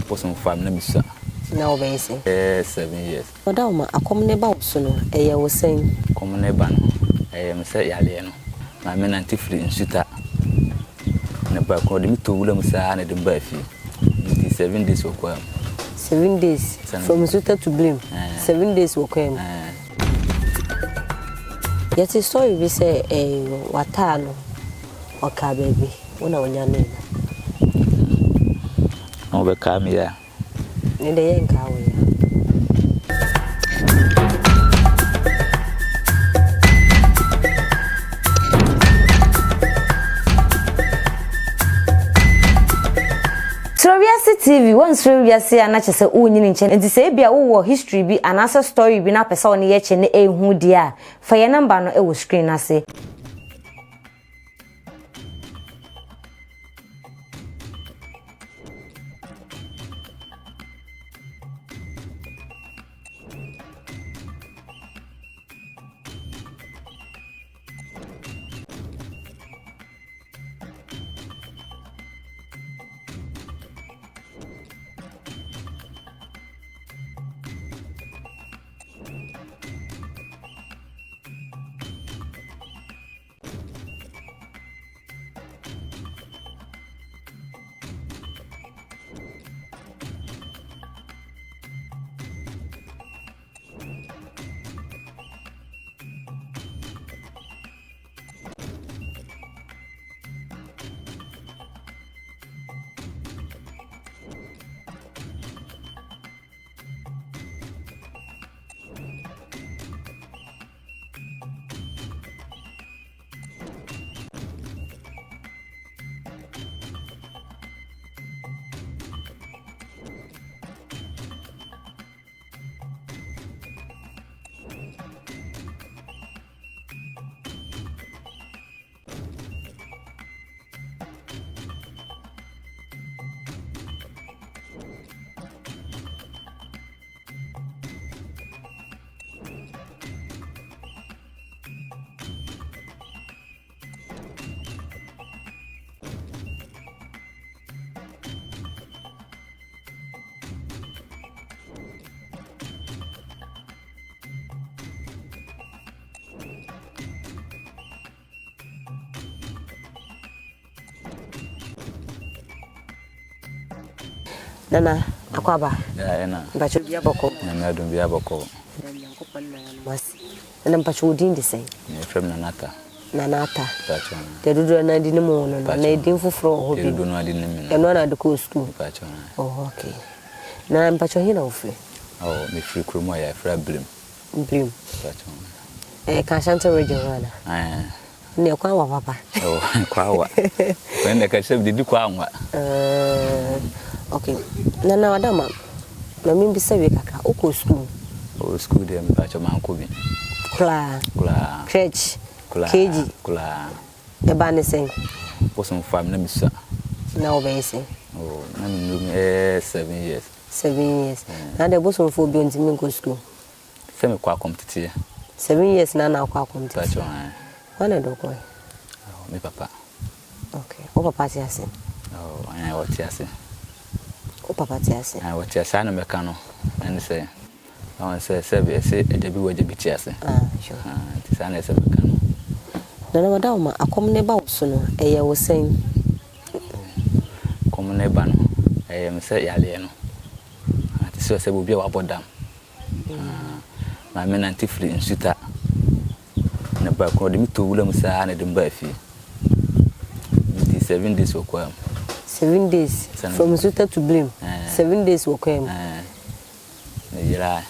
Bosom faa me na mesua. Na wobɛyɛ sɛn? Bɛyɛ 7 years. Ɔda wo ma akɔm ne ba wo so no, ɛyɛ wo sɛn? Kɔm ne ba no, ɛyɛ me sɛ yareɛ no. Maame nante firi Nsuta ne ba kuro de me to wura mu saa na de me baa fie. Nti 7 days wɔ kwan mu. 7 days from Nsuta to Birim? 7 days wɔ kwan mu. Yɛte story bi sɛ wataa no, ɔkaa baabi wo na wonya ne no. Na wɔbɛkaa me yɛ a. Ne de yɛnkaa wo yɛ. Soro Wiase TV, wɔnsoro wiase a na kyerɛ sɛ wonyini nkyɛn. Nti sɛ ebia wowɔ history bi anaasɛ story bi na apɛ sɛ ɔne yɛkyɛ ne ɛhu deɛ a, fa yɛn number no ɛwɔ screen ase. Nana Akwaba. Ɛna. Mpakyɛ, bia bɔkɔ? Nyame adom, bia bɔkɔ. Nyankopɔn na yɛnom ase. Nana, mpakyɛ, wo din de sɛn? Yɛfrɛ me Nanata. Nanata. Deɛ dodoɔ no adi ne mu no, na ɛdin foforɔ wɔ hɔ bi? Dodoɔ no adi ne mu no. Ɛno ana ade kɔɔ sukuu? Mpakyɛ. Oh, okay. Na mpakyɛ, he na wofiri? Oh, mefiri kurom a yɛfrɛ Birim. Birim. Mpakyɛ. Ɛka Ashanti Region ho ana? Ɛɛ. Ne kwan wɔ papa. Oh, kwan wa. Kwan na kɛsɛ didi kwan wa. Okay. Nana Wadama, ma membisa wie kakra. Wokɔ sukuu? Oh, sukuu deɛ, mpakyɛ, mankɔ bi. Koraa? Koraa. Crèche? Koraa. KG? Koraa. Ɛba ne sɛn? Bosom fa me na mesua. Na wobɛyɛ sɛn? Oh, na menuru me 7 years. 7 years. Na de bosomfoɔ bi ntumi nkɔ sukuu? Sɛ mekɔ akɔmteteɛ. 7 years na na akɔ akɔmteteɛ? Mpakyɛ, ɛɛ. Hwan na ɛde wokɔɛ? Oh, me papa. Okay. Wo papa te ase? Oh, ɛɛ, wɔte ase. Wo papa te ase? Ɛɛ, wɔte ase. Saa na mɛka no. Ɛne sɛ, ɔn sɛ sɛbi ɛsɛ agya bi wɔ agya bi te ase. Ah, sure. Ah, nti saa na ɛsɛ mɛka no. Nana Wada wo ma akɔm ne ba wo so no, ɛyɛ wo sɛn? Kɔm ne ba no, ɛyɛ me sɛ yareɛ no. Ah, te sɛ obi a wabɔ dam. Ah, maame nante firi Nsuta ne ba kuro de me to wura mu saa na de me baa fie. Nti 7 days wɔ kwan mu. 7 days from Nsuta to Birim? 7 days wɔ kwan mu? Ɛɛ, ne yera.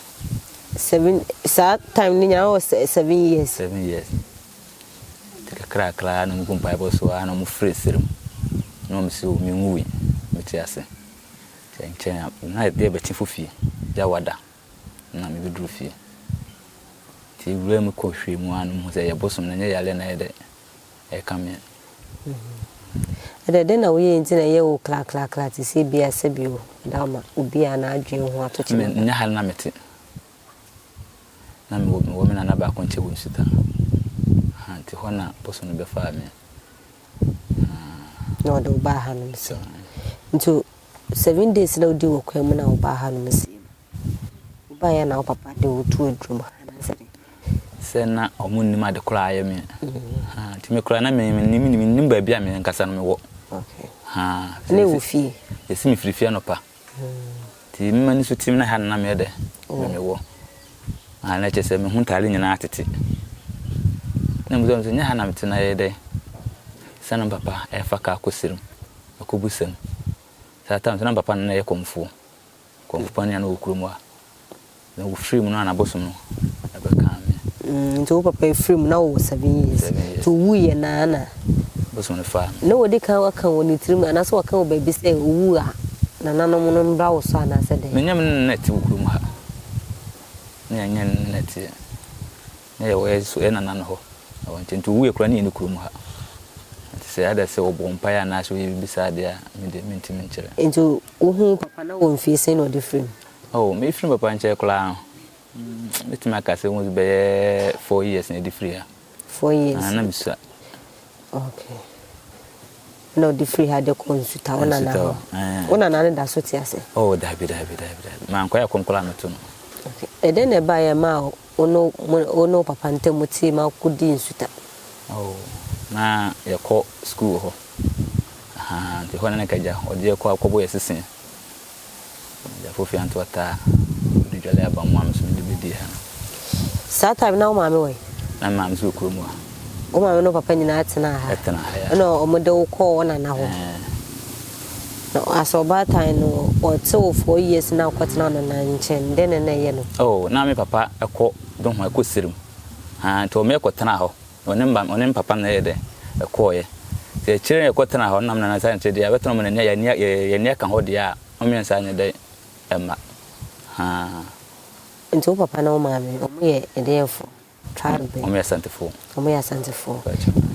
Seven, saa time ne nyinaa wɔ 7 years? 7 years. Nti kakrakra na ɔmo gu mpaebɔ so a na ɔmo firi serem na ɔmo sɛ me nwui, mete ase. Nti nkyɛn a na ɛdeɛ bɛkye fo fie gya wada na mebɛduru fie. Nti wura mu kɔ hwee mu a, no muhu sɛ ɛyɛ bosom na ɛnyɛ yare na ɛyɛ dɛ ɛka me. Ɛdɛ dɛn na woyɛ nti na ɛyɛ wo klakrakra te sɛ bia sɛbio da ma obi a n'adwene ho ato kyerɛ? Nyɛ ha na mete. Na mewɔ me nana baako nkyɛn wɔ Nsuta. Nti hɔ na bosom no bɛfaa me. Na ɔde wo baa hanom sɛ nti. 7 days na wodi wɔ kwan mu na wobaa hanom sie no, wobaeɛ na wo papa de wo to aduro mu anaasɛ dɛn? Sɛ na ɔmo nnim ade koraa ayɛ me. Ha, nti me koraa na mennim baabi a me ankasa no mewɔ. Ha, Ne wɔ fie? Yɛsi me firi fie anɔpa. Nti mema ni so tim na ha na meyɛ dɛ mewɔ. Ha, na kyerɛ sɛ me ho ntaade nyinaa tete. Na mu sɛ nyɛ ha na mete na yɛ dɛ. Sɛ na papa ɛfa kaa kɔ sirim, ɛkɔbu sɛm. Saa time so na papa no na ɛyɛ kɔmfoɔ. Kɔmfo panin a na ɔwɔ kurom ha. Na wɔfiri mu no a n'abosom no ɛbɛkaa me. Nti wo papa efiri mu na wowɔ 7 years? 7 years. Nti owuiɛ naa na Bosom no faa me. Na wɔdi kan aka wɔ ne tirim anaasɛ wɔka wɔ baabi sɛ owu a nananom no mbra wo so anaasɛ dɛn? Menyɛ me ne na ɛte wɔ kurom ha. Ne yɛnyɛ ne na ɛteɛ. Na yɛwɔ yɛ so yɛ nana no hɔ. Ɛwɔ nkyɛn nti owuiɛ koraa ne yɛ ne kurom ha. Nti sɛ ada sɛ ɔbɔ mpaeɛ anaasɛ ɔyɛ biribi saa deɛ a, me deɛ mentumi nkyerɛ. Nti wohu papa na wɔ mfie sɛn na ɔde firi mu? Oh, mefiri papa nkyɛn koraa no, mɛtumi aka sɛ wɔn bɛyɛ 4 years na ɛde firi ha. 4 years? Ah, na mesua. Okay. Na ɔde firi ha de kɔ Nsuta, wo nana hɔ? Wo nana no da so te ase? Oh, dabi, dabi, dabi, dabi. Mankɔyɛ akɔm koraa meto no. Okay. Ɛdɛn na ɛbaeɛ ma wo ne wo papa ntam tee ma kɔdii Nsuta? Oh, na yɛkɔ school wɔ hɔ. Aha, nti hɔ na ne kagya ɔde yɛkɔ akɔbɔ yɛ sese. Agya fofi anto ata ɔde dwale aba mu a me so mede bɛdi ha no. Saa time na wo maame wɔ yi? Na me maame nso wɔ kurom ha. Wo maame ne wo papa nyinaa tena ha? Ɛtena ha, ya. Ɛna ɔmo de wo kɔɔ wo nana hɔ? Na asɛ ɔbaatan no ɔte wo 4 years na wokɔtena wo nana nkyɛn, dɛn na na ɛyɛ no? Oh, na me papa ɛkɔ do ho ɛkɔ sirim. Ha, nti ɔmo ɛkɔtena hɔ. Ɔne mba ɔne me papa na ɛyɛ dɛ ɛkɔɔyɛ. Nti akyire no yɛkɔtena hɔ nam nana saa nkyerɛ deɛ abɛtena ɔmo n'ani yɛni yɛni aka hɔ deɛ a ɔmo yɛn saa nyɛ dɛ ɛma. Ha. Nti wo papa ne wo maame ɔmo yɛ ɛdeɛnfoɔ? Tribe bɛn? Ɔmo yɛ Asantefoɔ. Ɔmo yɛ Asantefoɔ.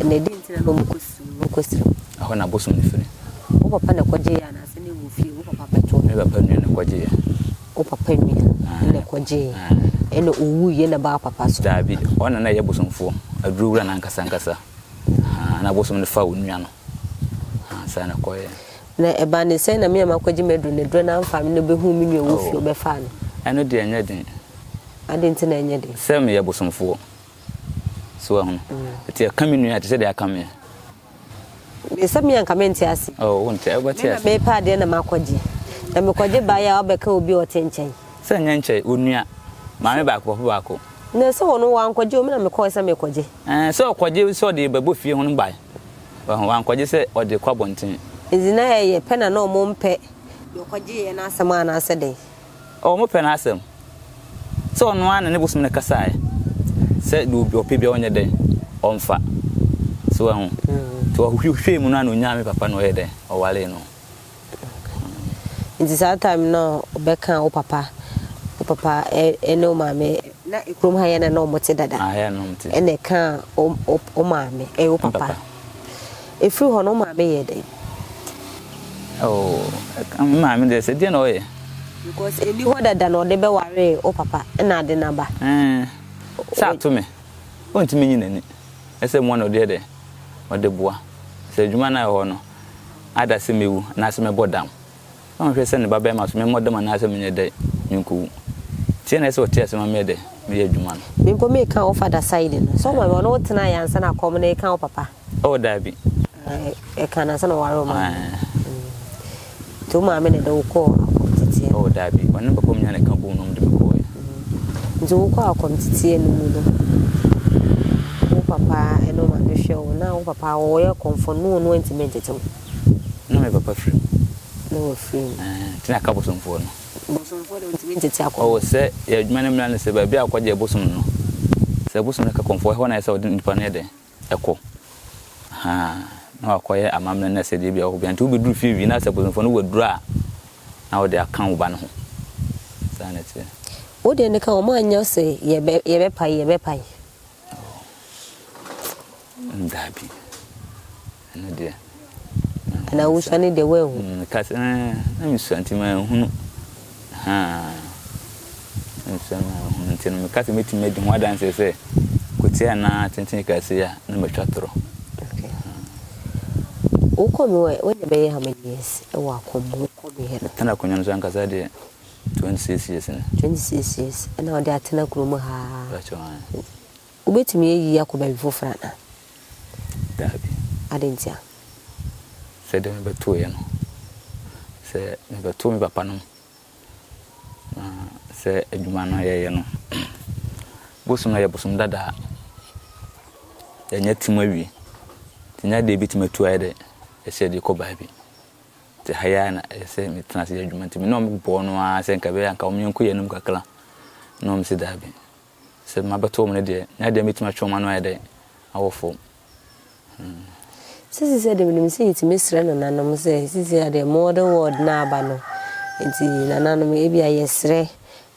Na ɛdeɛn nti na na ɔmo kɔ sirim ɔmo kɔ sirim? Ɛhɔ na abosom no firi. Wo papa na ɛkɔgye yɛ anaasɛ ne wɔ fie wo papa bɛto? Me papa nua na ɛkɔgye yɛ. Wo papa nua na ɛkɔgye yɛ. Ɛna owu yɛ na baa papa so? Daabi, ɔna na ɛyɛ bosomfoɔ, aduro wura no ankasa ankasa. Na abosom no fa onua no. Saa na ɛkɔyɛ. Na ɛbaa ne sɛn na me a makɔgye m'aduro no, aduro no amfa me na ɔbɛhuu me nua wɔ fie ɔbɛfaa no? Ɛno deɛ ɛnyɛ den. Adɛn nti na ɛnyɛ den? Sɛ meyɛ bosomfoɔ. So wahu? Nti ɛka me nua te sɛ deɛ aka me. Sɛ me anka mente ase. Oh, wonte, wobɛte ase. Me na mepɛ adeɛ na makɔgye. Na mekɔgye baeɛ a wabɛka obi a ɔte nkyɛn. Sɛ nyɛ nkyɛn, onua. Maame baako, papa baako. Na sɛ ɔno wankɔgye o, me na mekɔɛ sɛ mekɔgye. Ɛɛ, sɛ ɔkɔgye sɛ ɔde bɛbɔ fie ho no bae. Wahu, wankɔgye sɛ ɔde kɔ abɔnten. Nti na ɛyɛ pɛ na na ɔmo mpɛ deɛ ɔkɔgyeeɛ no asɛm anaasɛ dɛn? Ɔmo pɛ n'asɛm. Sɛ ɔno ara na ne bosom no kasaeɛ sɛ deɛ obi ɔpɛ biara ɔnyɛ dɛn ɔmfa. So wahu? Nti ɔhwehwɛɛ mu no a na ɔnyaa me papa na ɔyɛ dɛn ɔwaree no. Nti saa time no a ɔbɛka wo papa, wo papa ne wo maame, na kurom ha yɛ na na ɔmo te dada. Ah, yɛ na ɔmo te. Ɛna ɛka wo maame, ɛyɛ wo papa. Ɛfiri hɔ no wo maame yɛ dɛn? Oh, me maame deɛ sɛ deɛ na ɔyɛ. Because ɛni hɔ dada na ɔde bɛwaree wo papa ɛna ade no aba. Ɛɛ, sɛ ato me, ɔntumi nyi n'ani. Ɛsɛ mmoa na ɔde yɛ dɛ, ɔde boa. Sɛ adwuma no a ɛwɔ hɔ no, ada sɛ mɛwu anaasɛ mɛbɔ dam. Na ɔhwɛ sɛ ne ba bɛrima so memmɔ dam anaasɛ menyɛ dɛ, menkɔwu. Nti ɛna ɛsɛ sɛ ɔte ase ma meyɛ dɛ, meyɛ adwuma no. Me mpo meka wo father side no, sɛ wo maame ɔne wo tenaeɛ ansa na akɔm no reka wo papa? Oh, daabi. Ɛka no ansa na ɔware wo maame. Nti wo maame na ɛde wo kɔɔ akɔmteteɛ no? Oh, daabi. Ɔne papa mu nyinaa na ɛka bom na wɔde me kɔɔɛ. Nti wokɔɔ akɔmteteɛ no mu no, wo papa ne wo maame hwɛ wo, na wo papa ɔyɛ kɔmfɔ no ɔno antumi antete wo? Na me papa firi mu. Na wafiri mu. Nti na aka bosomfoɔ no. Bosomfoɔ deɛ ɔntumi ntete akɔmfoɔ. Oh, sɛ yɛ adwuma no mmra no sɛ baabi a wokɔgye bosom no, sɛ bosom no ka kɔmfoɔ, ɛhɔ na ɛsɛ sɛ ɔde nipa no yɛ dɛn? Ɛkɔ. Ahaa, na wakɔyɛ amammerɛ ne asɛdeɛ bi a ɛwɔ hɔ biara. Nti wobɛduru fie wie na sɛ bosomfoɔ no waduru a, na wode aka wo ba no ho. Saa na ɛteɛ. Wo deɛ no ka wɔn anyɛ sɛ yɛbɛ yɛbɛpae yɛbɛpae. Oh. Daabi. Ɛno deɛ. Anaa wosua ne deɛ woanhu? Meka sɛ na mesua nti manhunu. Ahaa. Na mesua manhunu nti no meka sɛ mɛtumi adi ho adanseɛ sɛ kotia anaa tenten kɛse a na matwa torɔ. Okay. Wokɔ mu ɛ, woanya bɛyɛ how many years wɔ akɔm mu? Wokɔ mu. Yɛ no. Metena akonnwa no so ankasa deɛ 26 years ni. 26 years ɛna wɔde atena kurom ha. Pakyɛ ae. Wobɛtumi ayi akɔ baabi foforɔ anaa? Daabi. Adɛn ntia? Sɛdeɛ mebɛtoeɛ no, sɛ mebɛtoo me papa nom na sɛ adwuma no yɛyɛ no, bosom no yɛ bosom dada a yɛnyɛ tim awie. Nti nyɛ adeɛ bɛtumi atu ayɛ dɛ ɛsɛ de kɔ baabi. Nti ha yi ara na ɛsɛ sɛ metena ase yɛ adwuma. Nti me ne wɔn bɔɔ no ara sɛ nka ɛbɛyɛ a nka wɔn yɛnkɔ yɛn anim kakra. Na wɔn se daabi. Sɛ mabɛto wɔn no deɛ, nyɛ adeɛ a mɛtumi atwe wɔn ano ayɛ dɛ awɔ fam. Hmm. Sisi sɛ deɛ menim sɛ yɛtumi srɛ nananom sɛ sisi a deɛ modern world no aba no nti nananom ebi a yɛsrɛ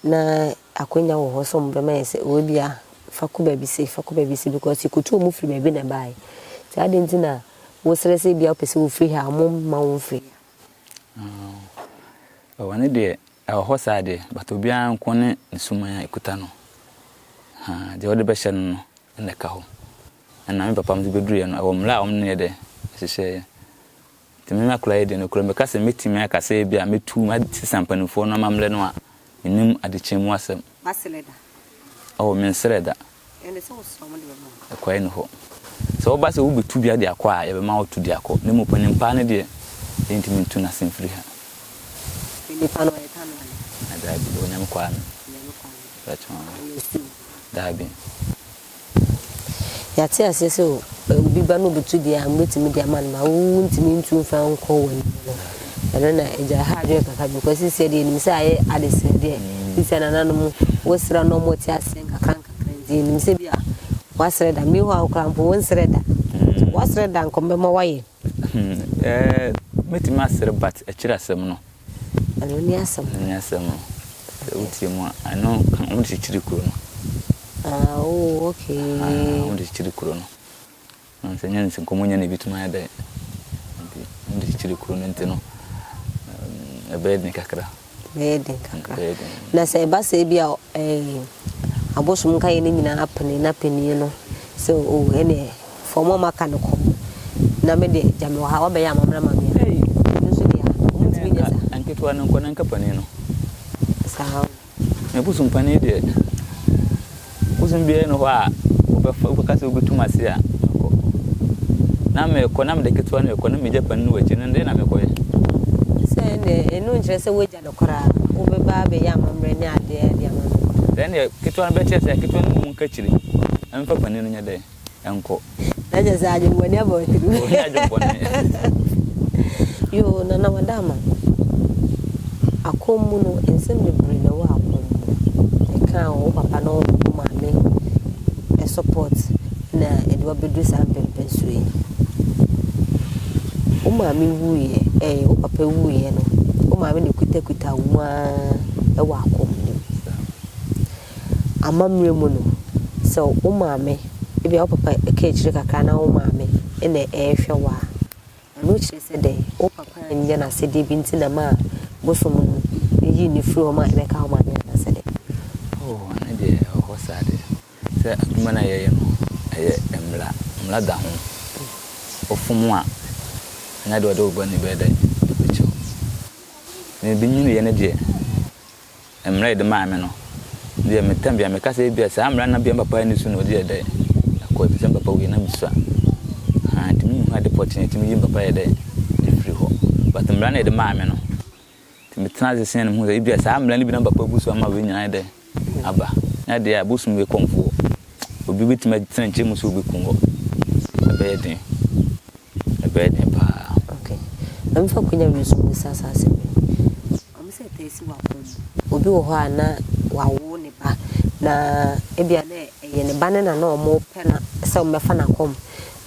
na akwanya wɔ hɔ sɛ wɔn bɛma yɛ sɛ o ebi a fa kɔ baabi sei fa kɔ baabi sei because yɛkɔtu wɔn firi baabi na ɛbaeɛ nti adɛn nti na wosrɛ sɛ ebia wopɛ sɛ wofiri ha a wɔmma wo mfiri ha. Ɛwɔ ne deɛ ɛwɔ hɔ saa deɛ but obiara nko ne ne suman a ɛkuta no. Haa deɛ ɔde bɛhyɛ no no na ɛka hɔ. Ɛna me papa nso bɛduruiɛ no ɛwɔ mmara a wɔn ne yɛ dɛ hyehyɛeɛ. Nti me akwadaa yi deɛ nokorɛ meka sɛ mɛtumi aka sɛ ebia mɛtu masesa mpanimfoɔ no amammerɛ no a mennim adekyee mu asɛm. Woasrɛ da? Oh, mensrɛ da. Ɛnde sɛ wosrɛ a wɔde bɛma wo. Ɛkwan nni hɔ. Sɛ woba sɛ wobɛtu bi de akɔ a, yɛbɛma woatu de akɔ. Na mmom panin paa no deɛ, yɛntumi ntu n'ase mfiri ha. Panin pa no, ɔyɛ Tano anaa? Daabi, Onyame Kwame. Onyame Kwame. Mpakyɛ wo. Ɔyɛ Suu? Daabi. Yɛate aseɛ sɛ obi ba na ɔbɛtu deɛ a, mobɛtumi de ama no ma wontumi ntu mfa nkɔ w'anim no. Ɛno na agya ɛha adwene kakra because sisi deɛ yɛnim sɛ ayɛ adesrɛ deɛ. Sisi nananom wosrɛ na wɔte aseɛ nkakra nkakra nti yɛnim sɛ bi a wasrɛ da. Meanwhile koraa mpo wonsrɛ da. Wasrɛ da nka ɔmbɛma woayɛ. Mɛtumi asrɛ but akyiri asɛm no. Ɛno ne asɛm no. Ɛno ne asɛm no. Sɛ wotie mu a, ɛno ka wɔn de kyekyere kuro no. Ah, oh, okay. Ah, wɔn de kyekyere kuro no. Na sɛ nyɛ nsɛ nkɔmɔ nyɛ na ebi tumi ayɛ dɛ. Nti wɔn de kyekyere kuro no nti no, ɛbɛyɛ den kakra. Ɛbɛyɛ den kakra. Ɛbɛyɛ den. Na sɛ ɛba sɛ ebi a ɛɛ abosom nkaeɛ no nyinaa apene na panin no sɛ o ɛneɛ Fa wɔn a wɔaka no kɔ, na me deɛ, gya me wɔ ha. Woabɛyɛ amammerɛ ama me a, ɛno nso deɛ a, wɔntumi nyɛ saa. Nketewa no nkɔ na nka panin no. Saa o. Me bosom panin deɛ, bosom biara nni hɔ a wobɛfa wobɛka sɛ wobɛtu m'ase a mɛkɔ. Na mekɔ na mede ketewa no rekɔ na megya panin no wɔ akyiri no, deɛ na mekɔyɛ. Sɛ ɛnneɛ, ɛno nkyerɛ sɛ woagya no koraa, wobɛba abɛyɛ amammerɛ ne adeɛ de ama no. Sɛ ɛnneɛ ketewa no bɛkyerɛ sɛ ketewa no mmom nka akyiri mfa panin no nyɛ dɛn? nkɔ. Na kyerɛ sɛ adwemmɔne aba wo tirim. Ohia adwemmɔne. Yoo, Nana Wadama, akɔm mu no, nsɛm bebree na ɛwɔ akɔm mu. Ɛka wo papa ne wo maame support na ɛde wo abɛduru saa mpɛnpɛnsoɔ yi. Wo maame wuiɛ, ɛɛ wo papa wuiɛ no, wo maame na ɛkutakuta wo mu ara wɔ akɔm no mu. Amammerɛ mu no, sɛ wo maame, ebia wo papa ka akyire kakra na wo maame na ɛrehwɛ wo a, ɛno kyerɛ sɛ dɛn? Wo papa anyɛ n'asɛdeɛ bi nti na ɛmaa bosom no yii no firii hɔ ma ɛbɛkaa wo maame anaasɛ dɛn? Oh, ɛno deɛ ɛwɔ hɔ saa deɛ. Sɛ adwuma no a yɛyɛ no, ɛyɛ mmara, mmara da ho. Wofom a, ɛnyɛ adeɛ a wɔde wo bɔne bɛyɛ dɛn? Ɛbɛkyɛ wo. Nea ɛbɛnyiniiɛ no deɛ, Mmara a yɛde maa me no deɛ, me tam biara meka sɛ ebia saa mmara no na bia me papa anni so na ɔde yɛ dɛ ɛkɔ efisɛ me papa wuiɛ na mesua. Ahaa nti menhu ade pɔtee a ɛtumi yi me papa yɛ dɛ ɛfiri hɔ. But mmara no a yɛde maa me no, nti metena ase sua no mehu sɛ ebia saa mmara no bi na me papa abu so ama wei nyinaa ayɛ dɛ aba. Nyɛ adeɛ a bosom wei kɔmfoɔ obi bɛtumi atena nkyɛn mu sɛ ɔbɛku hɔ. Ɛbɛyɛ den. Ɛbɛyɛ den paa. Okay. Na mefa akwanya wei so mmisa saa asɛm yi. Wɔn sɛ ɛtaa si wɔ akɔm mu. Obi wɔ hɔ a na wawo ne ba, na ebia na ɛyɛ ne ba no na na wɔpɛ no sɛ wɔbɛfa no akɔm,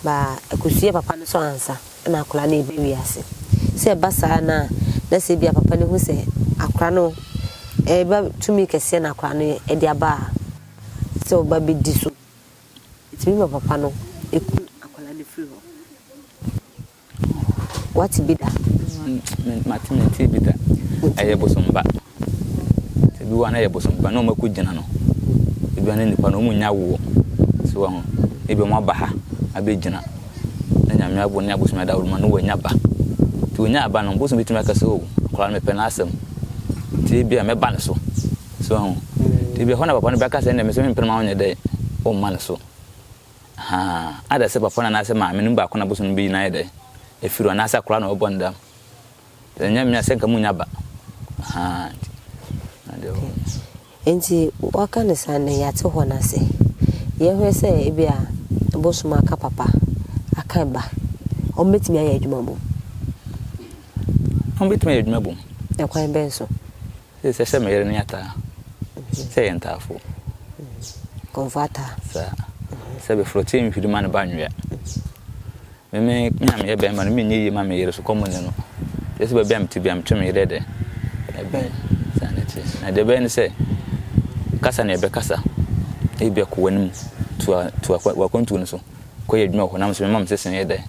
ba akosua papa no so ansa na akwadaa no reba wiase. Sɛ ɛba saa no a, na sɛ ebia papa no hu sɛ akwadaa no reba tumi kɛseɛ na akwadaa no de aba a, sɛ ɔba bɛdi so. Ɛtumi ma papa no ku akwadaa no firi hɔ. Woate bi da? Mate mentee bi da. Ɛyɛ bosomba. Sɛ bi wɔ a na ɛyɛ bosomba na wɔn akɔgyina no. Ebi a na nipa no wɔn nnya awoɔ. So wɔ ho. Ebi wɔn aba ha abɛgyina. Na nyame abo ne abosom adaworo ma no wɔanya ba. Nti wɔnya aba no bosom bɛtumi aka sɛ o oh, Akwadaa no mepɛ n'asɛm nti ebia mɛba ne so. So wahu? Nti ebia hɔ na papa no bɛka sɛ ɛnna me nso mempene ma wonyɛ dɛn womma ne so. Ahaa, ada sɛ papa no anaasɛ maame no mu baako na bosom no bɛyi no ayɛ dɛn afiri hɔ anaasɛ akwadaa na ɔbɛbɔ ne dam. Sɛ ɛnyɛ me a sɛ nka munnya ba. Ahaa, nti na deɛ ɛwɔ hɔ no. Enti wɔaka no saa nnɛ, yɛate hɔ no ase. Yɛhwɛ sɛ ebia bosom aka papa, aka ba, wɔbɛtumi ayɛ adwuma bom? Wɔbɛtumi ayɛ adwuma bom. Ɛkwan bɛn so? Sɛ sɛ sɛ me yere ne ataa, sɛ yɛ ntaafo. Kɔmfo ataa. Saa. Sɛ bɛfrɔteɛ nhwiri ma ne ba nwea. Me me me a meyɛ bɛrima no menyɛ yie ma me yere so kɔm nne no. Kyerɛ sɛ baabi a mete biara metwe me yere dɛ ɛbɛn. Saa na ɛteɛ. Na deɛ ɛbɛyɛ ne sɛ kasa na yɛbɛkasa. Ebia kɔ w'anim to to w'akwantuo no so kɔyɛ adwuma wɔ hɔ na me nso mema me sese yɛ dɛ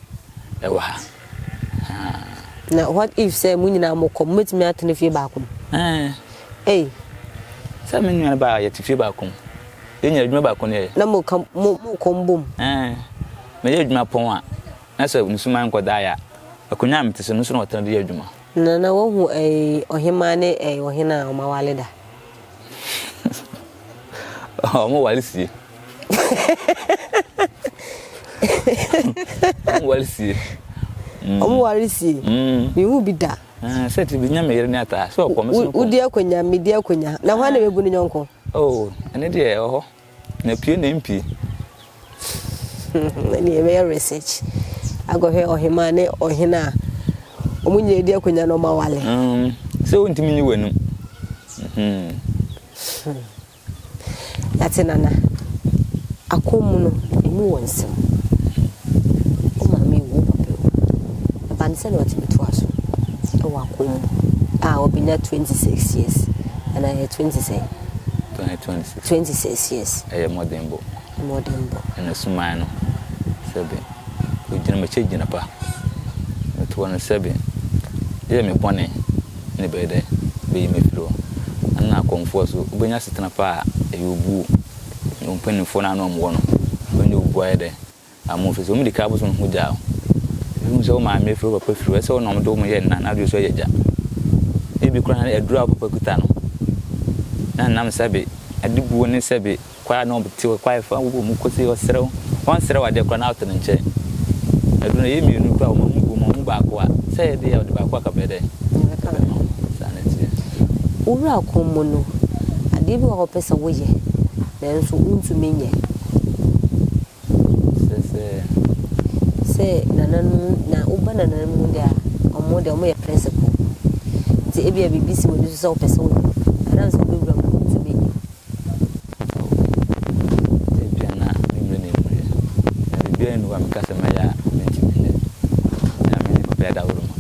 ɛwɔ ha. Haa. Na what if sɛ mo nyinaa mokɔ mobɛtumi atena fie baako mu? Ɛɛ. Ei. Sɛ me nua no ba a yɛte fie baako mu. Yɛn nyinaa adwuma baako na yɛyɛ. Na moka mo mokɔ mbom? Ɛɛ. Meyɛ adwuma pɔn a, na sɛ nsuman nkɔdaeɛ a, akonnwa a mete so no so na wɔtena de yɛ adwuma. Nana woahu ɛɛ ɔhemaa ne ɛɛ ɔhene a wɔn awale da? Wɔn wale sie. Wɔn wale sie. Wɔn wale sie. Mehu bi da. Sɛ ti bi nya me yere ne ataa sɛ ɔkɔ me so kɔ. Wodi akonnwa, medi akonnwa. Na hwan na bɛbu ne yɔnko? Oh, ɛne deɛ ɛwɔ hɔ. Na pue na ɛmpue. Ɛne yɛbɛyɛ research akɔhwɛ ɔhemaa ne ɔhene a wɔn nyinaa di akonnwa na wɔn awale. Mm, sɛ wontumi nyi w'anum. Mm. Yɛate nana. Akɔm mu no, emu wɔ nsɛm. Wo maame ewu, wo papa ewu. Ɛba no sɛ na ɔtumi toa so wɔ akɔm mu a ɔbɛnya 26 years. Anaa ɛyɛ 20 sɛn? 2026. 26 years. Ɛyɛ mmɔdenbɔ. Mmɔdenbɔ. Ɛna suman no, sɛbe, ogyina m'akyi gyina pa. Metoɔ no sɛbe, yɛ me bɔne na ɛbɛyɛ dɛ, bɛyi me afiri hɔ. Ɛna akɔmfoɔ so, wobɛnya asetena pa a, ɛyɛ obuo. Ne wɔn mpanimfoɔ no a na wɔwɔ no, wobɛnya obuo ayɛ dɛ, Ama ofiri sɛ wɔn di kan abosom ho gya o. Ebi mu sɛ wo maame firi wo papa firi hɔ, ɛsɛ wo na wɔde wɔn yɛ nna na adeɛ nso yɛ gya. Ebi koraa na aduru a wo papa kuta no, na nam sɛbe adebuo ne sɛbe kwae a na wɔte hɔ kwae fa wo mu kɔsi ɔsrɛ wo, wɔnsrɛ wo adeɛ koraa na wote ne nkyɛn. Aduru no ɛyɛ mmienu koraa wɔn mu wɔn mu baako a, sɛ ɛyɛ deɛ ɔde baako aka bɛyɛ dɛ ɛbɛma wo. Saa na ɛteɛ. Wo wura kɔn mu no, adeɛ bi wɔ hɔ a wopɛ sɛ woyɛ nanso wontumi nyɛ. Sɛ sɛ. Sɛ nananom na woba nananom mu deɛ a, wɔn deɛ wɔyɛ principle. Nti ebia biribi si w'ani so sɛ wopɛ sɛ woyɛ, ɛnam sɛ wobɛwura mu no wontumi nyɛ. Ebia na me mmerɛ na ɛnnuruiɛ. Na biribiara nni hɔ a meka sɛ mɛyɛ a mentumi nyɛ. Nyame ne papa adaworo ma.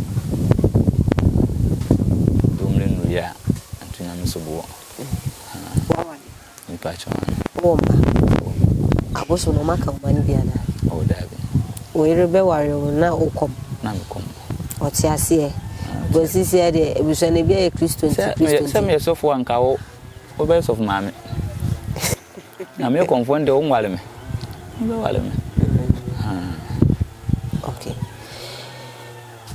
Sɛ wo mmerɛ nnuruiɛ a, nto Nyame so boɔ. Waware? Mpakyɛw aane. Wowɔ mma? Abosom no wɔaka wo mma no bi anaa? Oh daabi. Wo yere bɛware wo na wo kɔm? Na me kɔm. Ɔte aseɛ? Because sisi deɛ abusua no ebi ayɛ Kristo nti Kristo nti. Sɛ meyɛ sɔfo a nka wo wobɛyɛ sɔfo maame. Na meyɛ kɔmfoɔ no deɛ wonware me. Wobɛware me. Okay.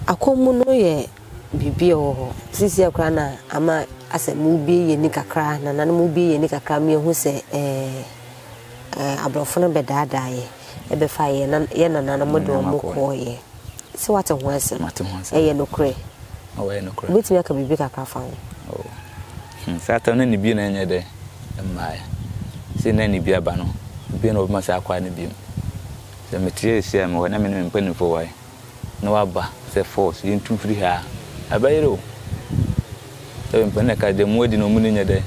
Akɔm mu no yɛ Biribi a ɛwɔ hɔ seesei koraa na ama asɛ mobue yɛn ani kakra, nananom mobue yɛn ani kakra ma yɛhu sɛ ɛɛ aborɔfo no bɛdaadaa yɛ, ɛbɛfa yɛn nan yɛn nananom de wɔn kɔɔeɛ. Sɛ woate ho asɛm? Mate ho asɛm. Ɛyɛ nokorɛ? Oh, ɛyɛ nokorɛ. Wobɛtumi aka biribi kakra afa ho? Oh, hmm, saa tam no ne bio na ɛnyɛ dɛ mmaeɛ. Sei na ne bi aba no, bio na wɔbɛma saa akwae no bio. Sɛ mete seesei a mewɔ na me ne me mpanimfoɔ wɔ ha yi, na waba sɛ force yɛntu mfiri ha a, ɛbɛyere o. Sɛ mpanin na ɛka deɛ mo adi na ɔmo ni nyɛ dɛ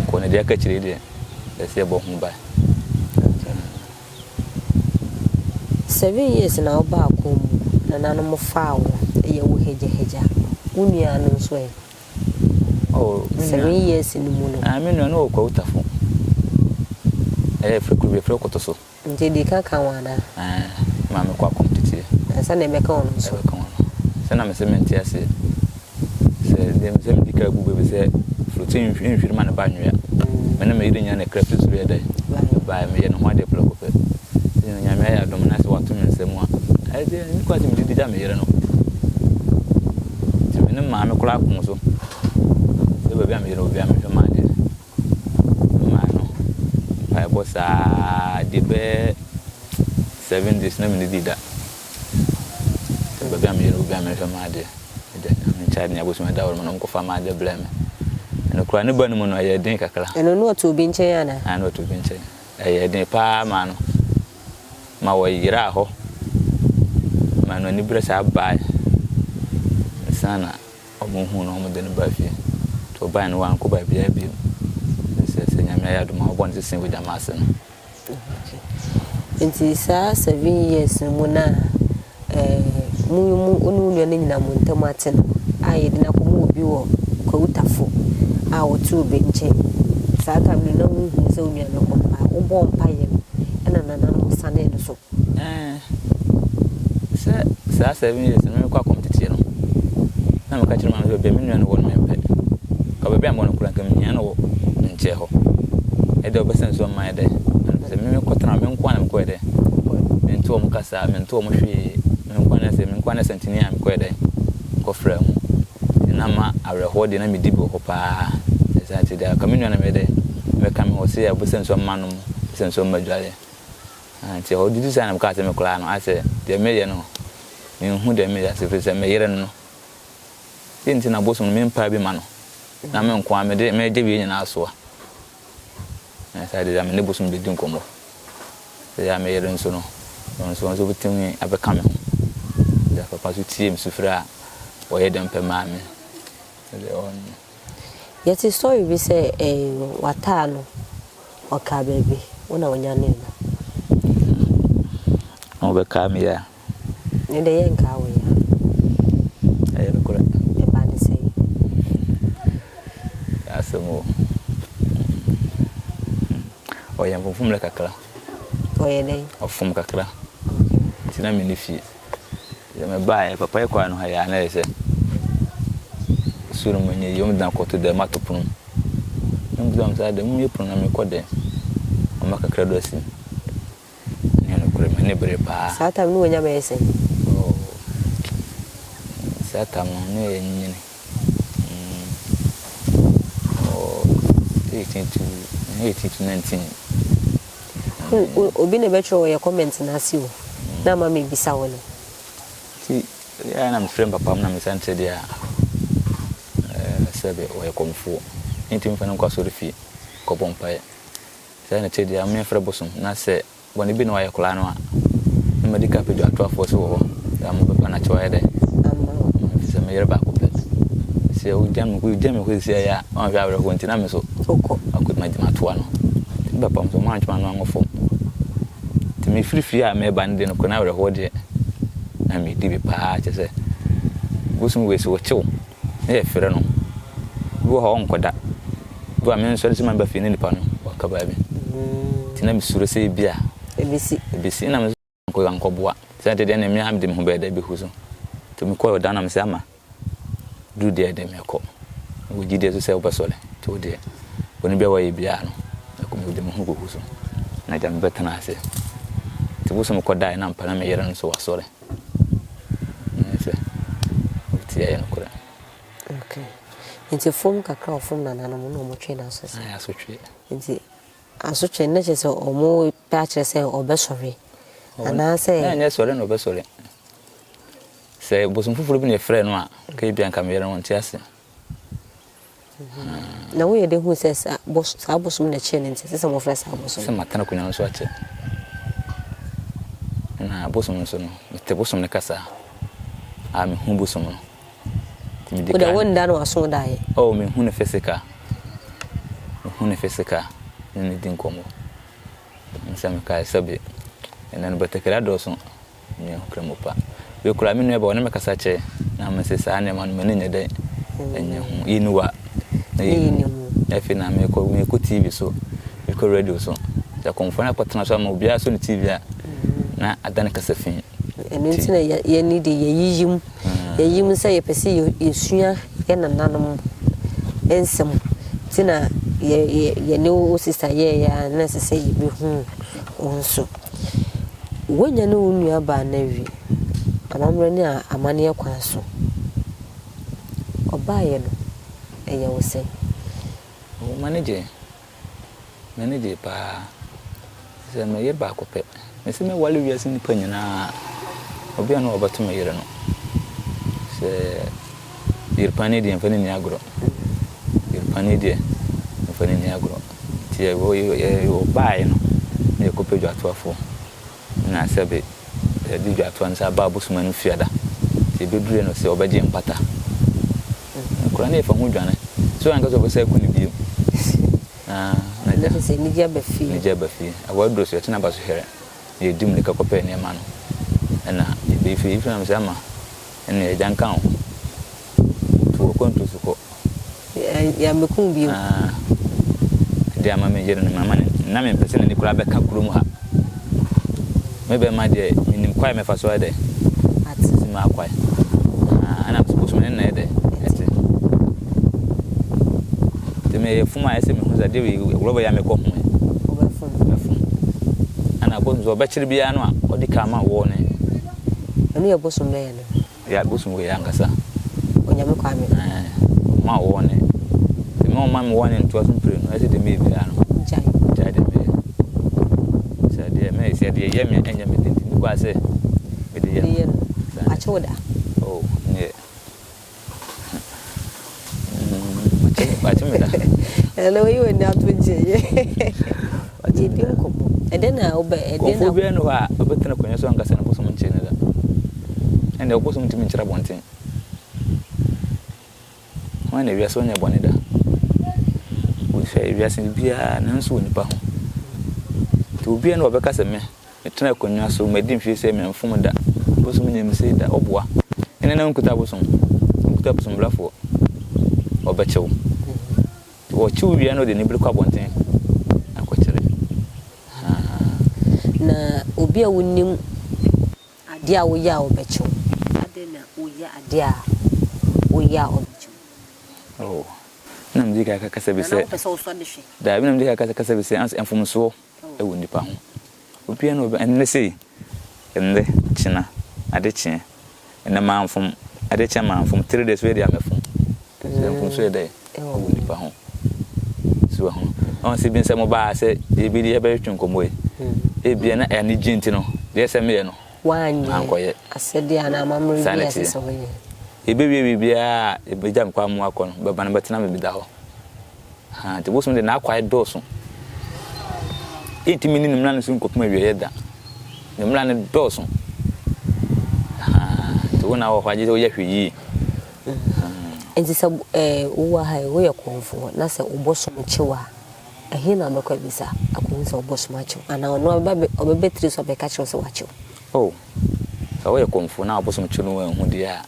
nkɔ na deɛ aka akyire deɛ ɛsɛ yɛbɔ ho ban. Seven years na wobaa kɔn mu, nananom faa wo, ɛyɛ wo hagyahagya. Wo nua no nso ɛ? Oh, me nua. Seven years no mu no. Ah, me nua no wɔ Kwawu Tafo. Ɛyɛ fɛ kuro bi, ɛfrɛ Kotoso. Nti edi kan ka wɔn anaa? Ɛɛ, maame kɔ akɔm teteɛ. Ansa na ɛbɛka wɔn nso. Ɛbɛka wɔn no. Sɛ na mese mente aseɛ. Sɛ deɛ mesɛ medi ka agu baabi sɛ furute nhwiri ma ne ba nwea. Me ne me yere nyinaa na ɛkra firi soro yɛ dɛ. Ɛbaeɛ meyɛ ne ho adeɛ prɛko pɛ. Sɛ Nyame ayɛ adom na sɛ wato me nsa mu a, ɛdeɛ ne kwan sɛ mede di gya me yere no. Nti me ne maame koraa koo so sɛ baabi a meyɛ no obiara mehwɛ m'adeɛ. Memaa no mpaebɔ saa de bɛyɛ 7 days na mennidii da. Sɛ baabi a meyɛ no obiara mehwɛ m'adeɛ. Agya Nyame nkyɛe ne abosom ɛda hɔ nom na wɔkɔfa m'adeɛ brɛɛ me. Ɛno koraa ne ba no mu no ɛyɛɛ den kakra. Ɛno na ɔte obi nkyɛn anaa? Aane na ɔte obi nkyɛn. Ɛyɛɛ den paa maa no ma wɔyeraa hɔ ma no aniberɛ saa baeɛ ansa na wɔhuu no na wɔde no baa fie. Nti ɔbaeɛ no wankɔ baabiara bio. Sɛ sɛ Nyame ayɛ adom a wɔbɔ no sese wɔ gyama ase no. Okay. Nti saa 7 years no mu no a eh, mo mo wo ne wo nua no nyina mo ntam ate no a yɛde no akɔma obi wɔ Kwawutafo a ɔte obi nkyɛn. Saa time no na wohu sɛ wo nua no kɔ mpa. Wobɔɔ mpaeɛ no ɛna nananom sanee no so. Ɛɛ, sɛ saa 7 years no mekɔ akɔmteteɛ no, na meka kyerɛ maame sɛ baabi a me nua no wɔ no mempɛ. Ka baabi a mewɔ no koraa nka mehia no wɔ me nkyɛn hɔ. Ɛdɛ ɔbɛsɛ nso ɔmma yɛ dɛ. Sɛ me mekɔtena me nko a na mekɔyɛ dɛ. Mente wɔn kasa, mente wɔn hwee. Me nko a na sɛ me nko a na sɛntini a mekɔyɛ dɛ. Kɔfrɛ mu. Na ma awerɛhoɔ deɛ na medi bi wɔ hɔ paa. Ɛsan nti deɛ ka me nua na meyɛ dɛ. Mɛka me hɔ sɛ ɔbɛsɛ nso ɔmma nom, ɔbɛsɛ nso ɔmma dwale. Nti hɔ didi saa na mekaa sɛ me koraa no asɛ deɛ meyɛ no menhu deɛ meyɛ ase firi sɛ me yere no no sei nti na bosom no mempaa bi ma no na me nko ara mede megye wie nyinaa soa na saa deɛ me ne bosom bɛdi nkɔmmɔ sɛ yɛ a me yere nso no ɔno nso ɔno nso bɛtumi abɛka me ho deɛ papa nso tie me sufrɛ a wɔyɛ dɛm pɛ maa me deɛ ɔno. Yɛte story bi sɛ eh, wataa no ɔkaa baabi wo na wonyanee no. Na wɔbɛkaa me yɛ a. Ne deɛ yɛnkaa wo yɛ a. Ɛyɛ nokorɛ. Ɛba ne sɛn? Asɛm o. Ɔyɛ mfomfommerɛ kakra. Ɔyɛ dɛn? Ɔfom kakra. Nti na menni fie. Sɛ mebaeɛ, papa yi kɔɔ no ha yi a na ɛyɛ sɛ soro mu nyɛ yie. Wɔde no akɔto dɛm ato pono mu. Na mebisa wɔn sɛ adɛn mommue pono na mekɔ dɛn? Wɔma kakra do asi mu. Ɛnyɛ nokorɛ, m'ani bere paa. Saa tam no wanya bɛyɛ sɛn? Oh, saa tam no na yɛnyini. Mm, oh, 18 to 18 to 19. Obi na ɛbɛtwerɛ wɔ yɛ comment no ase o na ama mebisa wo no. Nti yɛ na mefrɛ papa mu na mesa nkyerɛ deɛ a sɛbe ɔyɛ kɔmfoɔ. Nti mfa no nkɔ asɔre fie kɔbɔ mpaeɛ. Sɛ na kyerɛ deɛ a memfrɛ bosom na sɛ bɔne bi na wayɛ koraa no a na madi ka apɛ dwatoafoɔ so wɔ hɔ sɛ mobɛpa no akyɛw ayɛ dɛ ɛfiri sɛ me yere baako pɛ sɛ wogya me wogya me hɔ sisi ayɛ a ɔnhwɛ awerɛhoɔ nti na me so akɔ matoa no nti me papa nso moantwe m'ano ango fam nti mefiri fie a meba no deɛ nokorɛ no awerɛhoɔ deɛ na medi bi paa kyɛ sɛ bosom wei sɛ wɔkyew na yɛfrɛ no bi wɔ hɔ a ɔnkɔda bi wɔ a mensɔre sɛ maba fie ne nipa no waka baabi nti na mesuro sɛ ebi a Ebesi. Ebesi na me nkɔ ankɔboa sɛ ɛde deɛ na mmea mede me ho bɛyɛ dɛ bɛhu so nti mekɔɔ ɔdan na mesɛ ama duru deɛ de mekɔ wɔ gyidie so sɛ wobɛsɔre nti wo deɛ bɔne bi a wɔyɛ biara no mekɔ mede me ho kɔhu so na agya mebɛtena ase nti bosom kɔdaeɛ na mpa na me yere no nso wasɔre sɛ wotie ɛyɛ nokorɛ. Okay. Nti fom kakra ɔfom nananom na ɔmo twe n'aso sɛ. Asotwe. Nti asotwe no kyerɛ sɛ ɔmo pɛ akyerɛ sɛ ɔbɛsɔre anaasɛ. Na ɛnyɛ sɔre na ɔbɛsɔre. Sɛ bosom foforɔ bi na ɛfrɛ no a, nka ebia nka meyere no ɔnte ase. Na woyɛ de hu sɛ saa bosom na ɛkyerɛ no nti ɛsɛ sɛ mofrɛ saa bosom. Sɛ matena akonnwa no so akyɛ. Na bosom nso no, mete bosom no kasa a mehu bosom no. Wode wonda no aso daeɛ? Oh, mehu no physical. Mehu no physical ne no di nkɔmmɔ. Sɛ mekae sɛbe ɛnɛ no batakari adɔɔso me Nkramo pa. Wei koraa me nua ba ɔne me kasa kyɛ na mese saa nneɛma no m'ani nyɛ dɛ ɛnyɛ ho. Yɛni wa na yɛni mu. Afei na mekɔ mekɔ TV so, mekɔ radio so. Sɛ kɔmfoɔ no akɔtena so ama obiara so ne TV a na adane kasa fi. Ɛno nti na yɛni de yɛyiyi mu. Yɛyiyi mu sɛ yɛpɛ sɛ yɛsua yɛn nananom nsɛm. Nti na yɛne wo sista yɛeɛ a na ɛsɛ sɛ yɛbɛhu wo nso. Woanya ne wo nuabaa no awie, amammerɛ ne amanneɛ kwan so. Ɛbaeɛ no, ɛyɛ wo sɛn? Oh, m'ani gyee. M'ani gyee paa. Sɛ me yere baako pɛ. Mese mɛwale wiase nnipa nyinaa. Obi a na ɔbɛto me yere no. Sɛ yere pa ne deɛ mfa ne nni agorɔ. Yere pa ne deɛ mfa ne nni agorɔ. Nti yɛbaeɛ no na yɛkɔpɛ dwatoafoɔ. Na sɛbe yɛde dwatoa no sɛ aba abosom ano fiada. Nti yɛbɛduruiɛ no sɛ ɔbɛgye mpata. Nkwadaa no yɛ fa ho dwane. So anka sɛ ɔbɛsan aku no bio. Na na gya. Sɛ anigye aba fie. Anigye aba fie. Awɔ aduro so yɛtena aba so hɛrɛ. Na yɛdi mmirika kɔpɛɛ nneɛma no. Ɛna yɛbɛyi fie. Yɛfiri nam sɛ ama ɛne agya nka ho. Tu akwantuo so kɔ. Yɛammɛku wo bio. Ah, deɛ ama me yere no, mama ne, na mempɛ sɛ n'ani koraa bɛka kurom ha. Me bɛma deɛ, menim kwae mɛfa so ayɛ dɛ. Ate. Si m'akwae. Ah, ɛna mesɛ bosom ne na ɛyɛ dɛ, ɛte. Nti meyɛ fom a ɛsɛ mehu sɛ adeɛ wei, rɔba yi a mekɔ ho yi. Wobɛfom. Mɛfom. Ɛna bosom sɛ ɔbɛkyere biara no a, ɔde ka ma wɔɔ ne. Ɛno yɛ bosom bɛyɛ no. Yɛ abosom wei ankasa. Onyame Kwame. Ɛɛ, ɔma wo wɔne. Sɛ me ɔma me wɔne ntoa so mprenu, ɛsɛ deɛ meyɛ biara no. Gyae. Gyae deɛ meyɛ. Sɛ deɛ meyɛ, sɛ deɛ ɛyɛ me ɛnyɛ me de nti, me kɔ sɛ mede yɛ no. Mede yɛ no. Wakye wo da? Oh, neɛ. Mm, wakye me da. Ɛnna oyi wɔ ni ato nkyɛn yɛ. Yɛdi nkɔmmɔ. Ɛdɛn na wobɛ ɛdɛn na. Kɔmfoɔ biara nni hɔ a ɔbɛtena akonnwa so anka sɛ ne bosom nkyere no da. Ɛnde ɔbosom ntumi nkyere abɔnten. Hwan na wiase ɔnyɛ bɔne da? Wohwɛ wiase biara nanso wɔ nipa ho. Nti obiara na ɔbɛka sɛ me metena akonnwa so madi mfie sɛ memfom da. Bosom nyɛ me sei da. Ɔboa. Ɛnɛ na wonkuta bosom. Wonkuta bosombrafoɔ. Ɔbɛkye wo. Wɔkyew wie a na ɔde anibere kɔ abɔnten akɔkyerɛ. Haa. Na obi a wonim adeɛ a woyɛ a ɔbɛkye wo. Adɛn na woyɛ adeɛ a woyɛ a ɔbɛkye wo? Oh, na medi kan aka kasa bi sɛ. Anaa wopɛ sɛ wosɔ de hwɛ? Daabi, na medi kan aka kasa bi sɛ mfomsoɔ wɔ nnipa ho. Obiara na ɔbɛ, ɛnnɛ sei, ɛnnɛ, kyena, ade kyeɛ, ɛnnɛ manfom, ade kye a manfom, 3 days wei deɛ mɛfom. Sɛ mfomso yɛ dɛ wɔ nipa ho. So wahu. Ɔn sɛ bi nsɛ mo baa sɛ yɛbɛdi yɛbɛtwe nkɔmmɔ yi. Ebia na anigye nti no, deɛ sɛ meyɛ no, mankɔyɛ. Asɛdeɛ anaa amammerɛ bi a ɛsɛ sɛ woyɛ. Yɛbɛwie biribiara a, yɛbɛgya me kwan mu akɔ no, bɛba no bɛtena me da hɔ. Ha, nti bosom de n'akwae dɔɔso. Yɛntumi ne ne mmara no so nkɔpem awieeɛ da. Ne mmara no dɔɔso. Ha, nti wo na wɔ hɔ agye sɛ woyɛ hwɛ yie. Enti sɛ wowɔ ha yi, woyɛ kɔmfoɔ na sɛ wo bosom kye wo a, ɛhe na wobɛkɔ abisa akɔhu sɛ wo bosom akye wo? Anaa ɔno ɔbɛba ɔbɛba tiri so abɛka kyerɛ wo sɛ wakye wo? Oh, sɛ woyɛ kɔmfoɔ na wo bosom kye no wanhu deɛ a,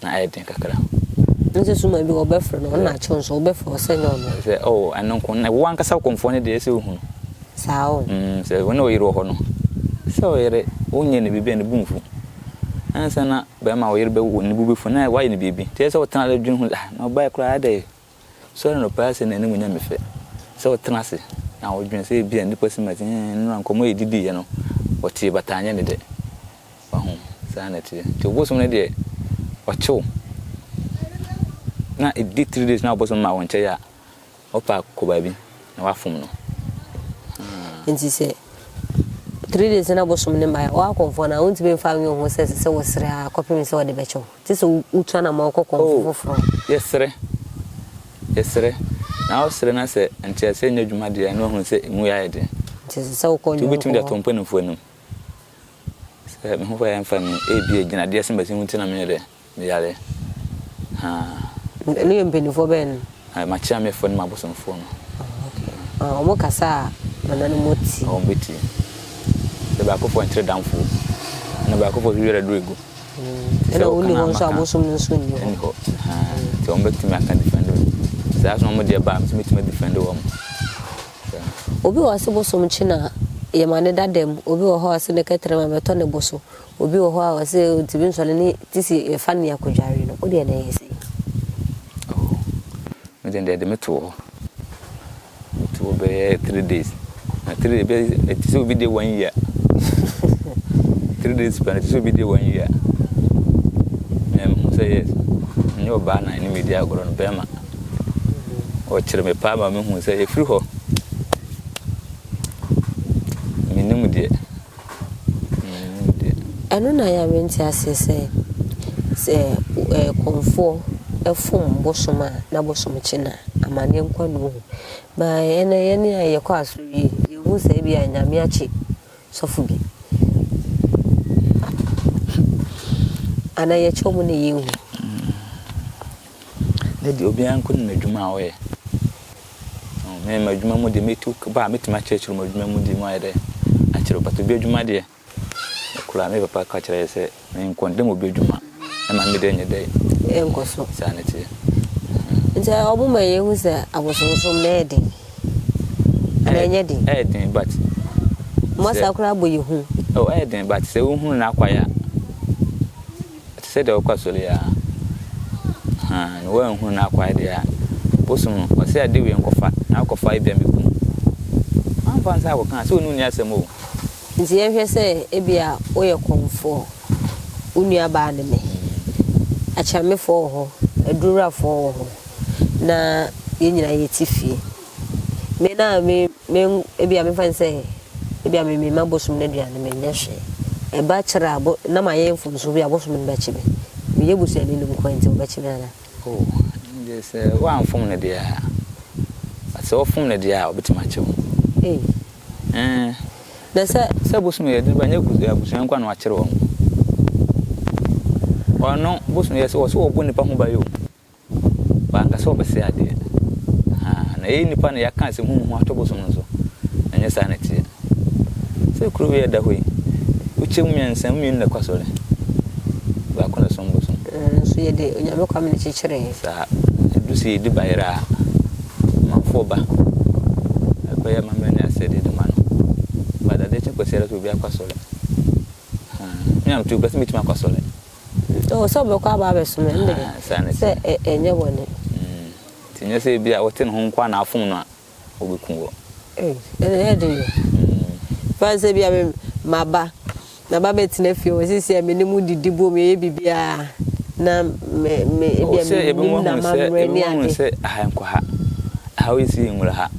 na ayɛ den kakra. Nso suma bi wɔbɛfrɛ no, ɔno na akye wo nso wobɛfrɛ ɔsɛ nyɛ ɔno. Sɛ oh, ɛno nko, na wo ankasa wo kɔmfoɔ no deɛ ɛsɛ wohu no. Saa o. Mm, sɛ wo ne wo yere wɔ hɔ no, sɛ wo yere, wonyɛ no biribi a ne bo mfu. Ansa na Bɛrima a wo yere bɛwo ne bo bɛfu na woayɛ no biribi. Nti ɛsɛ sɛ wotena ase dwene ho sɛ, ah, na ɔbaa yi koraa adɛn? Sɔre anɔpa yi sɛ n'anim nyɛ me fɛ. Sɛ wotena ase na wodwene sɛ ebia nnipa si ma ti, eh, nnora nkɔmmɔ a yɛdidiiɛ no, ɔtee but anyɛ ne dɛ. Wahu? Saa na ɛteɛ. Nti ɔbosom no deɛ, ɔkye wo na ɛdi 3 days na ɔbosom ma wo nkyɛe a, Ɔpa kɔ baabi na wafom no. Nti sɛ 3 days na bosom no mmaeɛ a, woakɔmfoɔ no a, wontumi mfa nwe wo ho sɛ ɛsɛ sɛ wosrɛ ara kɔpem sɛ wɔde bɛkyɛ wo. Gye sɛ wotu anammɔn kɔ kɔmfo Oh, foforɔ. yɛsrɛ, yɛsrɛ. Na wosrɛ na sɛ nteaseɛ nyɛ adwuma deɛ a, na wahunu sɛ emu yɛ ayɛ den. Nti ɛsɛ sɛ wokɔ Nti wobɛtumi de nnwonko ato hɔ. mpanimfoɔ anim sɛ me ho fa yɛ mfa me, ebia gyinadeɛ sɛ masi ho nti na menyɛ dɛ. Me yare haa. Ɛno yɛ mpaninfoɔ bɛn no? M'akyeamefoɔ ne m'abosomfoɔ no. Oh okay. Ah, wɔn kasa a nananom tie. Wɔn bɛ tie. Sɛ baakofoɔ nkyerɛ damfoɔ, ɛna baakofoɔ nso werɛ dɔ egu. Ɛna wɔn ni hɔ nso abosom no nso nni hɔ. Ɛni hɔ. Nti wɔn bɛtumi aka defend me. Saa nso wɔn deɛ ba a, nso mɛtumi defend wɔn. Obi wɔ hɔ sɛ bosom kye na yɛma ne da dɛm, obi wɔ hɔ a ɔse ne kɛtrɛma bɛtɔ ne bo so. Obi wɔ hɔ a ɔse ɔntumi nsɔre ne ti si yɛfa no akɔdware no, wo deɛ na ɛyɛ sɛn? Oh, me deɛ deɛ de me too hɔ. Me too hɔ bɛyɛ 3 days. Na 3 days bɛyɛ ɛte sɛ obi deɛ one year. 3 days pɛ no ɛte sɛ obi deɛ one year. Na mehu sɛ yes. Ɛnyɛ ɔbaa na ɛne me di agorɔ no, bɛrima. Ɔkyere me paa ma mehu sɛ ɛfiri hɔ. Mennim deɛ. Mennim deɛ. Ɛno na ɛyɛ a mente aseɛ sɛ, sɛ kɔmfoɔ fom bosom a na bosom kye no a, amaneɛ nko na ɔhu. But ɛnnɛ yɛn a yɛkɔ asɔre yi, yɛhu sɛ ebia Nyame akye sɔfo bi. Anaa yɛkyɛ wɔn na yɛnhu. Ne deɛ obiara nko ne n'adwuma a ɔyɛ. Me m'adwuma mu deɛ metu ba a mɛtumi akyerɛkyerɛ mu adwuma mu deɛ mu ayɛ dɛ akyerɛ but obi adwuma deɛ koraa me papa ka kyerɛ yɛ sɛ menkɔndɛm obi adwuma ɛma me deɛ nyɛ dɛ. Ɛnkɔ so. Saa ne teɛ. Nti ɔmo ma yɛhu sɛ abosonsom no ɛyɛ den. Anaa ɛnyɛ den? Ɛyɛ den but. Mo asa koraa bɔ yɛ hu. Oh ɛyɛ den but sɛ wohunu n'akwan a ɛte sɛ deɛ wokɔ asɔre yi ara. Ahaa na woanhunu n'akwan deɛ a bosom no ɔse ade wei nkɔfa na wokɔfa ebia mɛku wo. Wamfa nsa akɔka a sɛ ɔne wo nni asɛm o. Nti yɛnhwɛ sɛ ebia woyɛ kɔmfoɔ, wo nuabaa ne me, akyeamefoɔ wɔ hɔ, adurawurafoɔ wɔ hɔ, na yɛn nyinaa yɛte fie. Me na me me ebia memfa no sɛ ebia me mema bosom no aduane menyɛ hwee. Ɛba kyerɛ a bo na mayɛ mfomsoɔ bi a bosom no bɛkye me. Meyɛ busuani no nko ara nti wɔbɛkye me anaa? Oh, ɛndeɛ sɛ woamfom no deɛ a, but sɛ wofom no deɛ a, ɔbɛtumi akye wo. Ei. Ɛɛ. Na sɛ. Sɛ bosom yɛ duru ba nyɛ abusua nko na wakyere wɔn. Ɔno bosom yɛ sɛ ɔsɛ ɔbɔ nipa ho ban o. Wanka sɛ ɔbɛsɛe adeɛ. Ahaa na yɛyɛ nipa na yɛaka asɛm huhuhu ato bosom no so. Ɛnyɛ saa na ɛteɛ. Sɛ kuro wei a ɛda hɔ yi, wokyɛ mu mmiɛnsa, mu mmienu na ɛkɔ asɔre. Baako na ɛsom bosom. Nso yɛde Onyame Kwame na ɛkyekyeree. Saa. Ɛduru sɛ yɛdi bayerɛ a, amanfoɔ ba bɛyɛ amammerɛ ne asɛdeɛ de ma no. But adeɛ kye Kwasiada sɛ obiara kɔ asɔre. Ahaa. Me a mete hɔ koraa sɛ mɛtumi akɔ asɔre. Oh, sɛ ɔbɛkɔ aba abɛsom ɛnde sɛ ɛnyɛ bɔne. Nti nyɛ sɛ ebia wote ne ho nko ara na afom no a, obeku wo. Ei, ɛnde ɛyɛ den o. Fa no sɛ ebia me maba, maba bɛtena fie hɔ, seesei a me ne mo didi bom, yɛyɛ biribiara, na me, me, ebia mennim n'amammerɛ ne ade. Sɛ yɛbɛhu sɛ aha nkɔ ha, aha woyɛ sei nwura ha,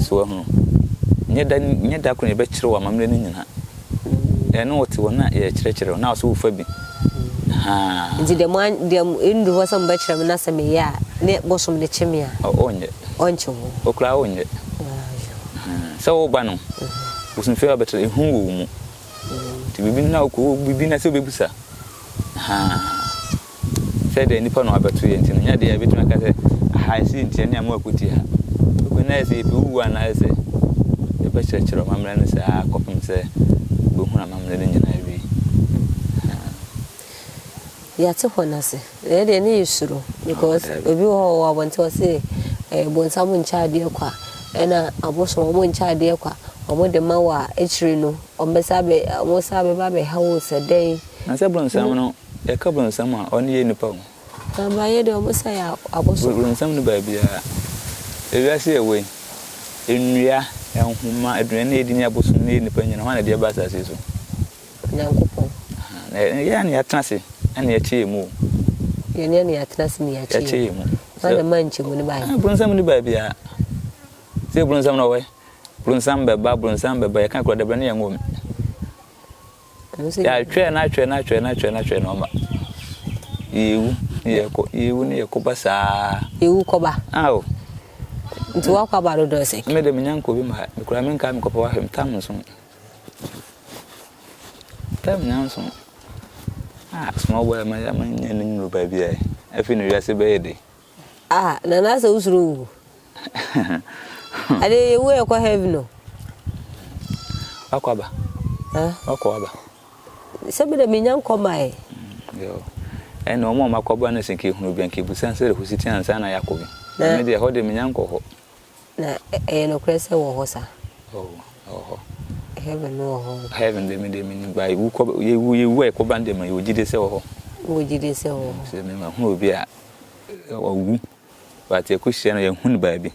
so woahunu? Nyɛ da, nyɛ da koro na yɛbɛkyerɛ wo amammerɛ no nyinaa. Yɛne wo te hɔ na yɛrekyerɛkyerɛ wo na wo nso wofa bi. Ahaa. Nti deɛ mo an deɛ ɛndu hɔ sɛ mobɛkyerɛ me na sɛ meyɛ a ne bosom no kye me a. Ɔ ɔnyɛ. Ɔnkye wo. Wo koraa wonyɛ. Ahaa. Sɛ woba no, bosomfie a wobɛtra ehu wɔ wo mu. Nti biribi na wokɔ biribi na sɛ wobɛbisa. Ahaa. Sɛdeɛ nnipa na wɔabɛto yɛn nti no, nyɛ adeɛ a yɛbɛtumi aka sɛ, Aha, ɛsɛ nti ɛne a moakɔti ha. Wokɔ na ayɛ sɛ yɛpɛ wo wuo anaa ayɛ sɛ yɛbɛkyerɛkyerɛ amammerɛ no saa kɔpem sɛ wobɛhunu amammerɛ no nyinaa awie. Yɛate hɔ no ase. Na yɛ deɛ ne yɛsuro because obi wɔ hɔ ɔwɔ abɔnten ɔse eh, bonsam nkyɛ adeɛ kwa ɛna abosom ɔmo nkyɛ adeɛ kwa ɔmo de ma wo a akyire no ɔmo bɛsa abɛ ɔmo sa bɛba abɛha wo sɛ dɛn. Na sɛ bronsam no Yɛka bronsam a, ɔno yɛ nipa o. Aba yɛ deɛ ɔmo sɛ yɛ abosom. Bronsam no baabiara. Ewiase yɛ wei, nnua, nhoma, aduane a yɛdi ne abosom ne yɛ nipa nyina, hwan na ɛde aba asase yi so? Onyankopɔn. Na yɛn a na yɛatena ase na yɛakyɛ yɛn mu o. Yɛn a na yɛatena ase na yɛakyɛ yɛn mu. Hwan na ɛma nkyɛmu no baeɛ? Bronsam no baabiara. Sɛ bronsam no ɔwɔ he? Bronsam bɛba, bronsam bɛba, yɛka kora dabrɛ ne yɛn nwɔ mu. Yɛatwɛn no atwɛn no atwɛn no atwɛn no atwɛn no ɔma. Yɛwu ne yɛkɔ, yɛwu ne yɛkɔ ba saa. Yɛwu kɔba. Awo. Nti wakɔ aba dodoɔ sɛ? Me de menya nkɔ bi ma mekura me nka mekɔpɛ wahwɛ me tam nso. Tam nya nso. Ah, small boy ma ya ma nya ne nyuru baabi a. Afei no wiase bɛyɛ de. Ah, nana sɛ wosuro wu. Ade yɛwu a yɛkɔ heaven o. Wakɔ aba. Wakɔ aba. Sɛ me dɛ menya nkɔ mae. Yo. Ɛna wɔn a wɔakɔ aba no sɛ nka ehunu bi a nka ebusa sɛ ɛhɔ si te ansa na yɛakɔ bi. Na me deɛ ɛhɔ deɛ menya nkɔ hɔ. Na ɛyɛ nokorɛ sɛ wɔ hɔ saa? Oh, ɛwɔ hɔ. Heaven no wɔ hɔ. Heaven deɛ me deɛ menim ba yɛwu kɔ yɛwu yɛwu a yɛkɔ ba no deɛ ma yɛwɔ gyidie sɛ wɔ hɔ. Wɔ gyidie sɛ wɔ hɔ. Sɛ me ma hu obi a wawu but yɛkɔhyia no yɛhu no baabi.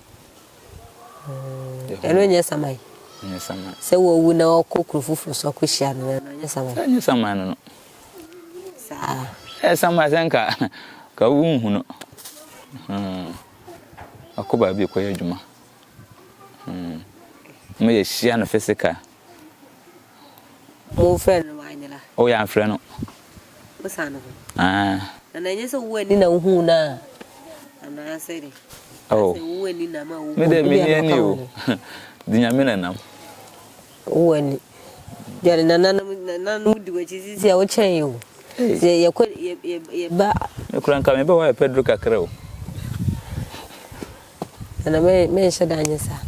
Ɛno nyɛ saman. Nyɛ saman. Sɛ wawu na ɔkɔ kuro foforɔ so akɔhyia no ɛno nyɛ saman. Sɛ nyɛ saman no no. Saa. Ɛyɛ saman sɛ nka ka wonhu no. Hmm. Ɔkɔ baabi kɔyɛ adwuma. Hmm. Mo yɛ hyia no physical. Mo frɛ no wanyera. Oh yɛ anfrɛ no. Wo san no ho. Ah. Na na ɛnyɛ sɛ wo ani na wohuu no a anaasɛ de. Oh. Sɛ wo ani na ma wo. Me de me ni ani o. Di nyame na nam. Wo ani. Dware nananom nananom di w'akyi sisi a wokyɛn yɛ o. Sɛ yɛkɔ yɛ yɛ yɛba. Me kura nka me bɛ hɔ yɛ pɛduro kakra o. Nana me menhyɛ da nyɛ saa.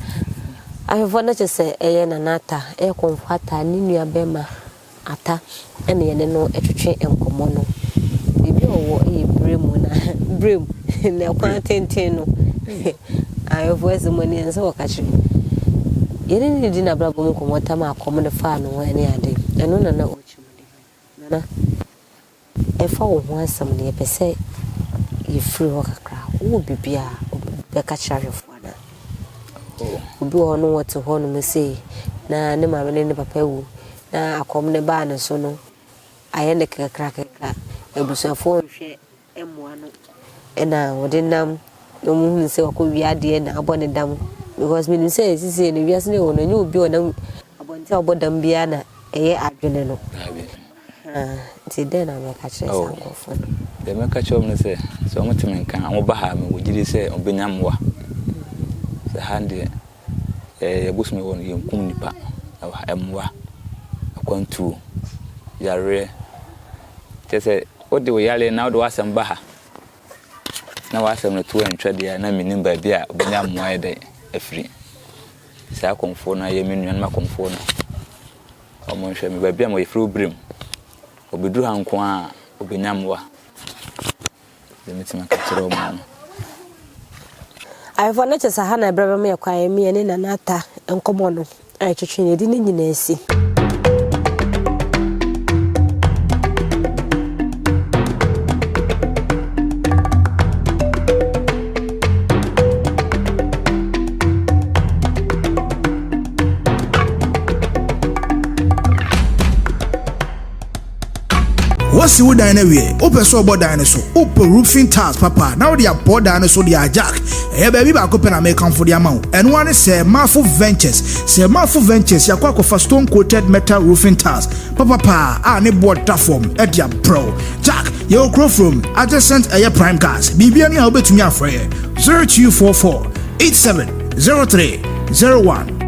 Ahwɛfoɔ na kyɛ sɛ ɛyɛ Nana Atta, ɛyɛ Kɔmfo Atta ne nua bɛrima Atta ɛna yɛne no ɛtwetwe nkɔmmɔ no. Baabi a ɔwɔ ɛyɛ Bremu na Brem na ɛkwan tenten no. Ahwɛfoɔ ɛsɛ mo ani ɛnsɛ wɔka kyerɛ. Yɛne no didi n'abrabɔ mu nkɔmmɔ tam a akɔm no faa ne ho ɛne ade. Ɛno na na ɔkyerɛ mu de ma. Nana. Ɛfa wo ho asɛm no, yɛpɛ sɛ yɛfiri hɔ kakra. Wowɔ biribi a wobɛka kyerɛ ahwɛfoɔ anaa? Obi wɔ hɔ no wɔte hɔnom sei na ne maame ne ne papa awu na akɔm no baa ne so no, ayɛ no kakrakakra. Abusuafoɔ nhwɛ mmoa no ɛna wɔde nam na wɔhunu sɛ wakɔwia adeɛ na abɔ ne dam because menim sɛ sisei no wiase no ɛwɔ no ɛnyɛ obi a ɔnam abɔnten a ɔbɔ dam biara na ɛyɛ adwene no. Nti dɛn na wobɛka akyerɛ saa nkurɔfoɔ no? Deɛ mɛka kyerɛ wɔn ne sɛ, sɛ wɔte me nka a, wɔba ha a, mewɔ gyidie sɛ wɔbɛnya mmoa. Sɛ ha deɛ, yɛn bosom wɔ no, yɛnkum nnipa. Ɛwɔ ha, mmoa, akwantuo, yareɛ. Kyerɛ sɛ, wode wo yareɛ na wode w'asɛm ba ha, na w'asɛm no to antwa deɛ a, na mennim baabi a wobɛnya mmoa ayɛ dɛn afiri. Saa akɔmfoɔ no ayɛ me nuanom akɔmfoɔ no. Wɔnhwɛ me baabi a mewɔ yɛfrɛ hɔ Birim. Ɔbɛduru ha nko ara a, ɔbɛnya mmoa. Deɛ mɛtumi aka akyerɛ wɔn no. Ahwɛfoɔ no kyɛ sɛ ha na ɛberɛ bɛma yɛ kwan me yɛne Nana Atta nkɔmmɔ no a yɛtwetwe no yɛde ne nyinaa si. Woasi wo dan no awie, wopɛ sɛ ɔbɔ dan no so, wopɛ roofing tiles papa na wode abɔ dan no so de a Jack, ɛyɛ baabi baako pɛ na mekamfo de ama wo. Ɛno ara ne Sir Marfo Ventures. Sir Marfo Ventures, yɛakɔ akɔfa stone coated metal roofing tiles papapa a ne boɔ da fam de abrɛ wo. Jack, yɛwɔ kuro from adjacent ɛyɛ Prime Gas. Biribiara ni a wobɛtumi afrɛ yɛ 0244 87 03 01.